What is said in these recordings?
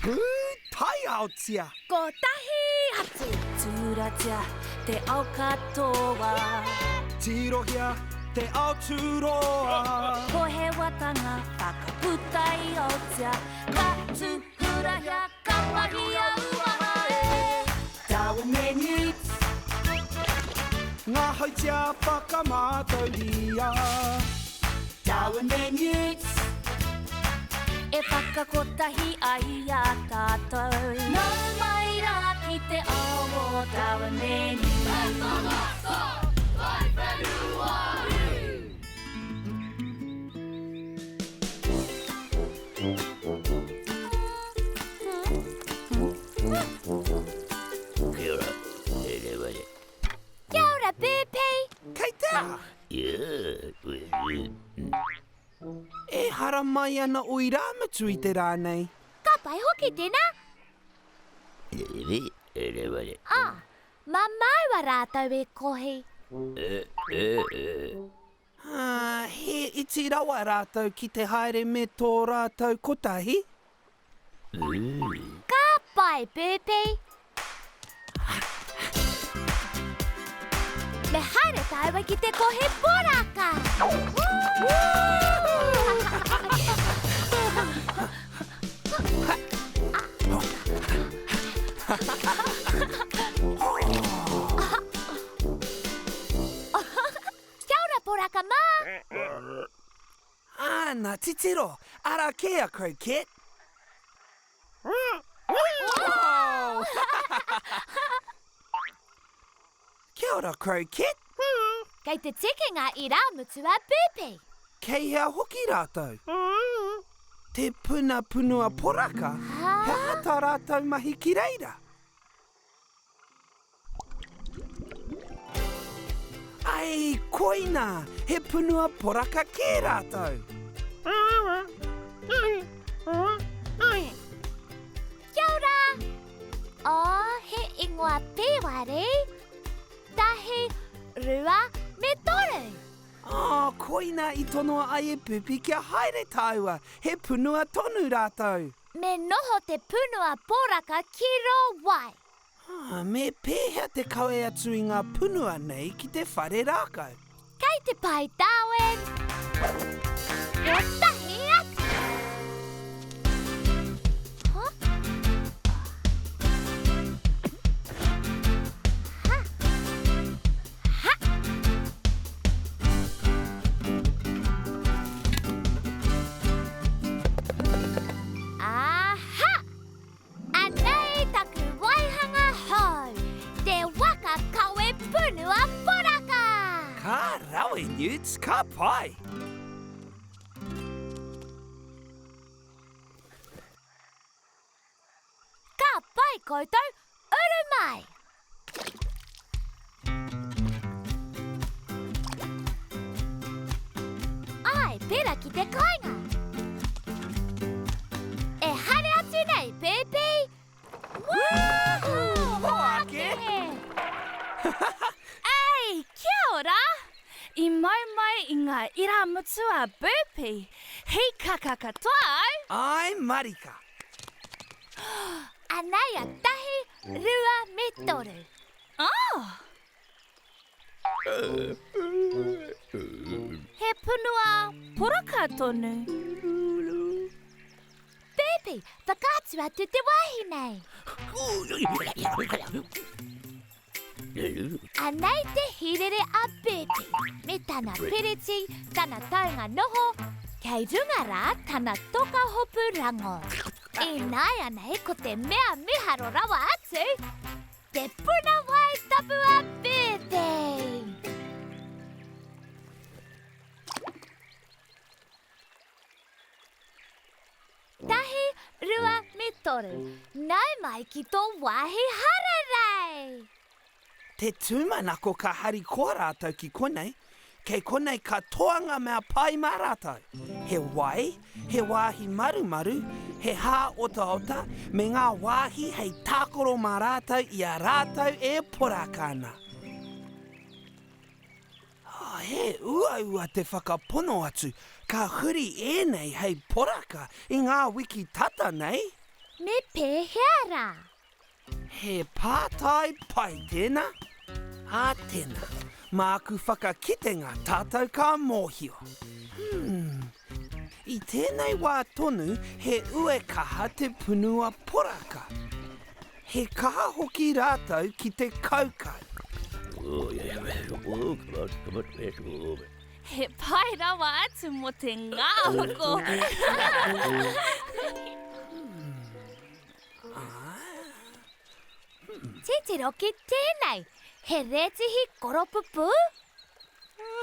Pūtaiaotia! Kotahi atu! Tūratia te ao katoa. Tirohia te ao tūroa. Pohewatanga whakaputa i Aotea. Ka tūhurahia, ka mahia uaha e. Darwin me Newt. Ngā hautia whakamātauria. Darwin me Newt. E whakakotahi ai i a tātou. Nau mai rā ki te ao o Darwin me Newt. Kia ora, e rewere. Kia ora, Burpee! Kei te aha? E haramai ana o Irāmutu i te rā nei. Ka pai hoki tēnā. Ah, mā māua rātou e kohi. Ah, he iti rawa rātou ki te haere me tō rātou kotahi. Ka pai, Burpee! Me haere tāua ki te kohi poraka! Kia ora, poraka mā! Āna, titiro, arā kē a Croquette. Kia ora, Croquette. Kei te teke ngā irāmutu a Burpee. Kei hea hoki rātou? Te puna punua poraka, he aha tā rātou mahi ki reira? Ai, koinā, he punua poraka kē rātou. Kia ora! Oh, he ingoa pīwari. Tahi, rua, me toru. Oh, koinā i tonoa ai e Pupi kia haere tāua, he punua tonu rātou. Me noho te punua poraka ki rō wai. Ah, me pēhea te kawe atu i ngā punua nei ki te whare rākau? Kei te pai Darwin! Kotahi atu! Huh? Ha! Ha! Aha! Anei taku waihanga hou, te waka kawe punua poraka! Ka rawe, Newts, ka pai! Ka pai koutou, uru mai! Ai, pera ki te kāinga. E haere atu nei, pēpi! Woohoo! Hoake! Ei, kia ora! I mau mai i ngā irāmutu a Burpee. Hīkaka katoa au! Ai marika! Anei a tahi, rua me toru. Oh! He punua poraka tonu. Burpee, whakaatu atu te wāhi nei. Anei te hīrere a Burpee, me tana pereti, tana taunga noho, kei runga rā tana toka hopu rango. Ināianei ko te mea miharo rawa atu, te puna wai tapu a Burpee! Tahi, rua, me toru. Nau mai ki tō wāhi hararei! Te tūmanako ka harikoa rātou ki konei, kei konei katoa ngā mea pai mā rātou. He wai, he wāhi marumaru, he hā otaota, me ngā wāhi hei tākaro mā rātou i a rātou e poraka ana. He uaua te whakapono atu ka huri ēnei hei poraka i ngā wiki tata nei. Me pēhea rā? He pātai pai tēnā. Ā tēnā, māku whakakitenga tātou ka mōhio. Hmm. I tēnei wā tonu he uekaha te punua poraka. He kaha hoki rātou ki te kaukau. He pai rawa atu mō te ngāhoko. Titiro ki tēnei, he rētihi koropupū.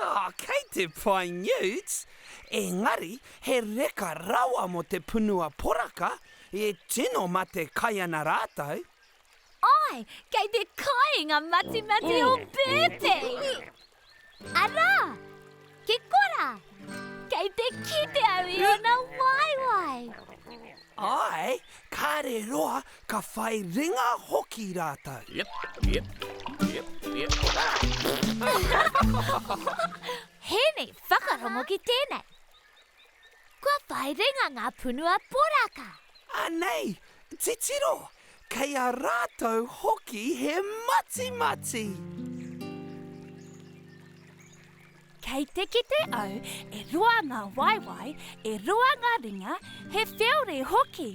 Oh, kei te pai Newt, engari he reka rawa mō te punua poraka, e tino mate kai ana rātou. Āe, kei te kai ngā matimati o Bertie! Arā! Ki korā! Kei te kite au i ōna waewae! Āe, kāre roa ka whai ringa hoki rātou. Yep, yep, yep, yep. Hēni, whakarongo ki tēnei. Kua whai ringa ngā punua poraka. Anei, titiro, kei a rātou hoki he matimati! Kei te kite au e roa ngā waewae, e roa ngā ringa, he whiore hoki.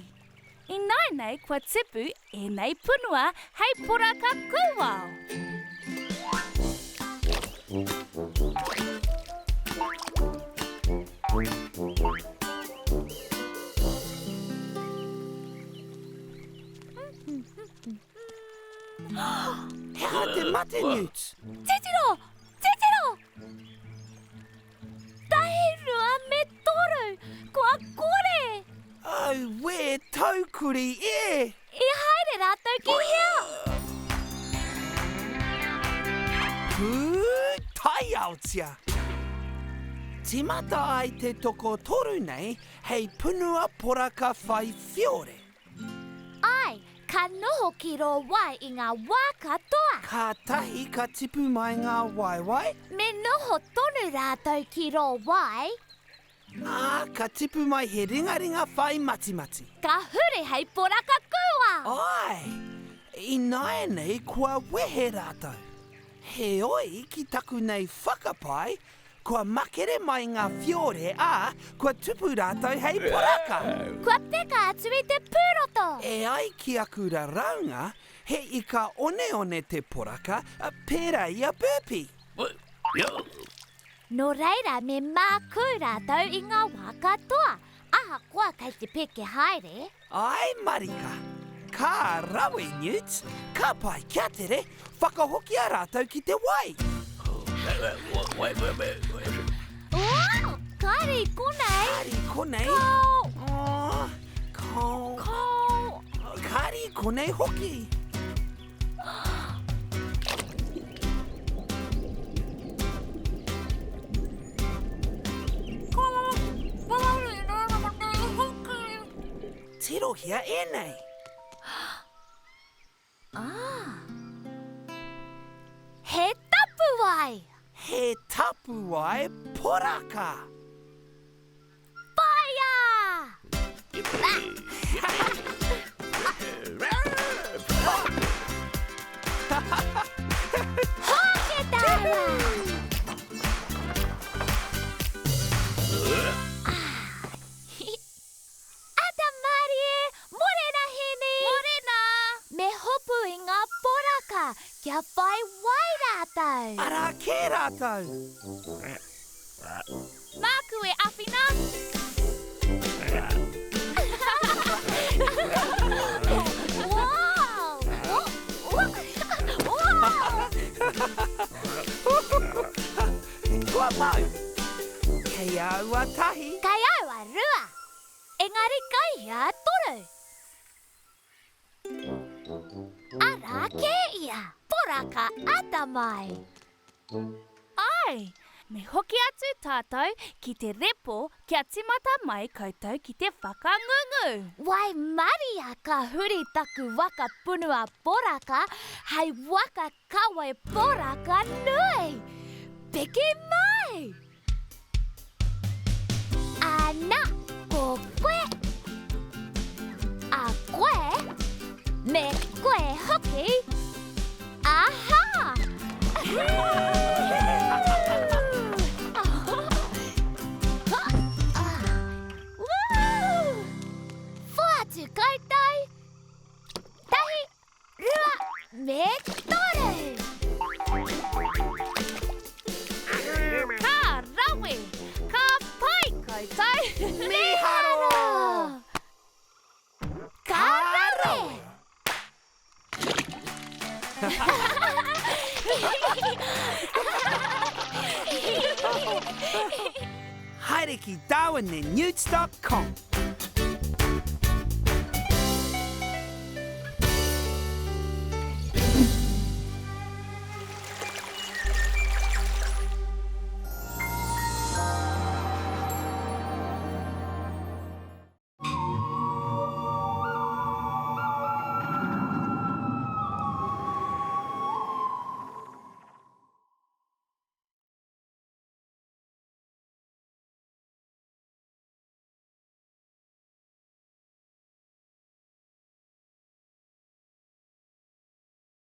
Ināianei kua tipu ēnei punua hei poraka kūao. He aha te mate, Newt? Titiro! Titiro! Tahi, rua me toru! Kua kore! Auē, taukuri e! I haere rātou ki hea? Pūtaiaotia! Tīmata ai te tokotoru nei hei punua poraka whai whiore. Āe, ka noho ki rō wai i ngā wā katoa. Kātahi ka tipu mai ngā waewae. Me noho tonu rātou ki rō wai. Ā, ka tipu mai he ringaringa whai matimati. Ka huri hei poraka kūā. Āe, ināianei kua wehe rātou. Heoi, ki taku nei whakapae, kua makere mai ngā whiore, ā, kua tupu rātou hei poraka. Kua peka atu i te pūroto. E ai ki aku raraunga, he ika oneone te poraka, pērā i a Burpee. Nō reira me mākū rātou i ngā wā katoa, ahakoa kei te peke haere. Āe marika! Ka rawe, Newt! Ka pai, kia tere, whakahokia rātou ki te wai! Oh, kāre i konei! Kāre i konei! Kao! Oh, kao! Kao! Kāre i konei hoki! Tirohia ēnei. Ah. He tapuwae! He tapuwae poraka! Whaia! Hoake tāua! Ata mārie! Morena Hēni! Morena! Me hopu i ngā poraka kia whai wai rātou! Arā kē rātou! Māku e awhina! Kua mau! Kei au a tahi! Kei au a rua! Engari kei hea a toru? Arā kē ia! Poraka atamai! Āe, me hoki atu tātou ki te repo kia tīmata mai koutou ki te whakangungu. Waimaria ka huri taku waka punua poraka hei waka kawe poraka nui! Piki mai! Ana, ko koe! A koe! Me koe hoki! Aha! Whoatu koutou! Tahi, rua, me toru! Ka rawe! Ka pai koutou! Miharo! Ka rawe! Haere ki darwinandnewts.com.